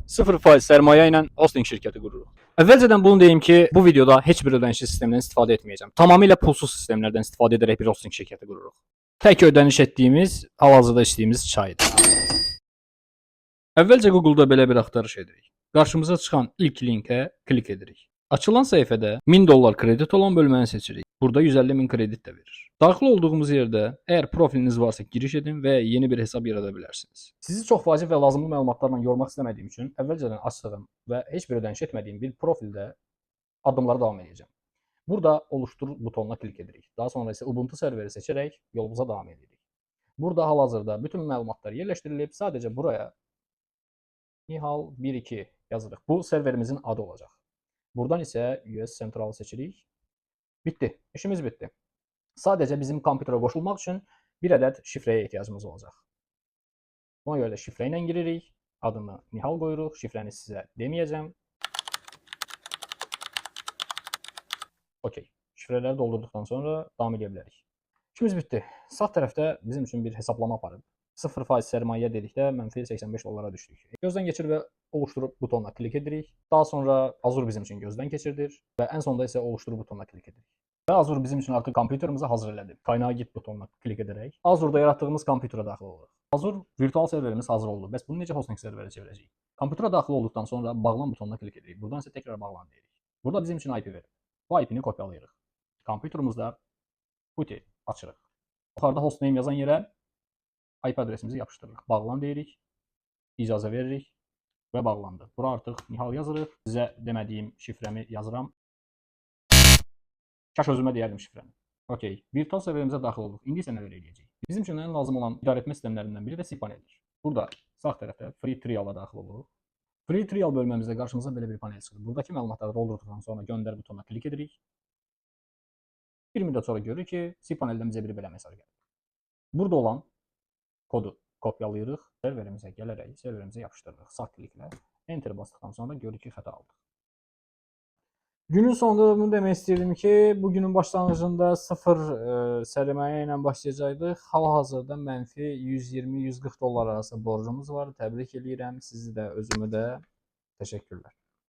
0% sərmayə ilə hosting şirkəti qururuq. Əvvəlcədən bunu deyim ki, bu videoda heç bir ödənişli sistemdən istifadə etməyəcəm. Tamamilə pulsuz sistemlərdən istifadə edərək bir hosting şirkəti qururuq. Tək ödəniş etdiyimiz hal-hazırda içdiyimiz çaydır. Əvvəlcə Google-da belə bir axtarış edirik. Qarşımıza çıxan ilk linkə klik edirik. Açılan səhifədə 1000 dollar kredit olan bölməni seçirik. Burada 150 min kredit də verir. Daxil olduğumuz yerdə əgər profiliniz varsa giriş edin və yeni bir hesab yarada bilərsiniz. Sizi çox vacib və lazımlı məlumatlarla yormaq istəmədiyim üçün əvvəlcədən açdığım və heç bir ödəniş etmədiyim bir profildə addımlara davam edəcəm. Burada oluştur butonuna klik edirik. Daha sonra isə Ubuntu serveri seçərək yolumuza davam edirik. Burada hal-hazırda bütün məlumatlar yerləşdirilib, sadəcə buraya Nihal 12 yazırıq. Bu serverimizin adı olacaq. Buradan isə US Central seçirik. Bitdi. İşimiz bitdi. Sadəcə bizim kompüterə qoşulmaq üçün bir ədəd şifrəyə ehtiyacımız olacaq. Buna görə də şifrə ilə giririk. Adını Nihal qoyuruq. Şifrəni sizə deməyəcəm. Okey. Şifrələri doldurduqdan sonra davam edə bilərik. İşimiz bitdi. Sağ tərəfdə bizim üçün bir hesablama aparıb. 0% sərmayə dedikdə mənfi 85 dollara düşdük. Gözdən keçir və oluştur butonuna klik edirik. Daha sonra Azure bizim üçün gözdən keçirdir və ən sonda isə oluştur butonuna klik edirik. Və Azure bizim üçün artıq kompüterimizi hazır elədi. Qaynağa git butonuna klik edərək Azure'da yaratdığımız kompüterə daxil oluruq. Azure virtual serverimiz hazır oldu. Bəs bunu necə hosting serverə çevirəcəyik? Kompüterə daxil olduqdan sonra bağlan butonuna klik edirik. Buradan isə təkrar bağlan deyirik. Burada bizim üçün IP verir. Bu IP-ni kopyalayırıq. Kompüterimizdə PuTTY açırıq. Yuxarıda hostname yazan yerə IP adresimizi yapışdırırıq. Bağlan deyirik. İcazə veririk və bağlandı. Bura artıq Nihal yazırıq. Sizə demədiyim şifrəmi yazıram. Kaş özümə deyərdim şifrəni. Okey. Virtual serverimizə daxil olduq. İndi isə nələr eləyəcəyik? Bizim üçün ən lazım olan idarəetmə sistemlərindən biri də cPaneldir. Burada sağ tərəfdə Free Trial-a daxil oluruq. Free Trial bölməmizdə qarşımıza belə bir panel çıxır. Buradakı məlumatları doldurduqdan sonra göndər butonuna klik edirik. Bir müddət sonra görürük ki, cPaneldən bizə bir belə mesaj gəlir. Burada olan kodu kopyalayırıq, serverimizə gələrək serverimizə yapışdırırıq. Sağ kliklə Enter basdıqdan sonra görürük ki, xəta aldıq. Günün sonunda da bunu demək istəyirdim ki, bugünün başlanğıcında 0 sərmayə ilə başlayacaqdıq. Hal-hazırda mənfi 120-140 dollar arası borcumuz var. Təbrik eləyirəm sizi də, özümü də. Təşəkkürlər.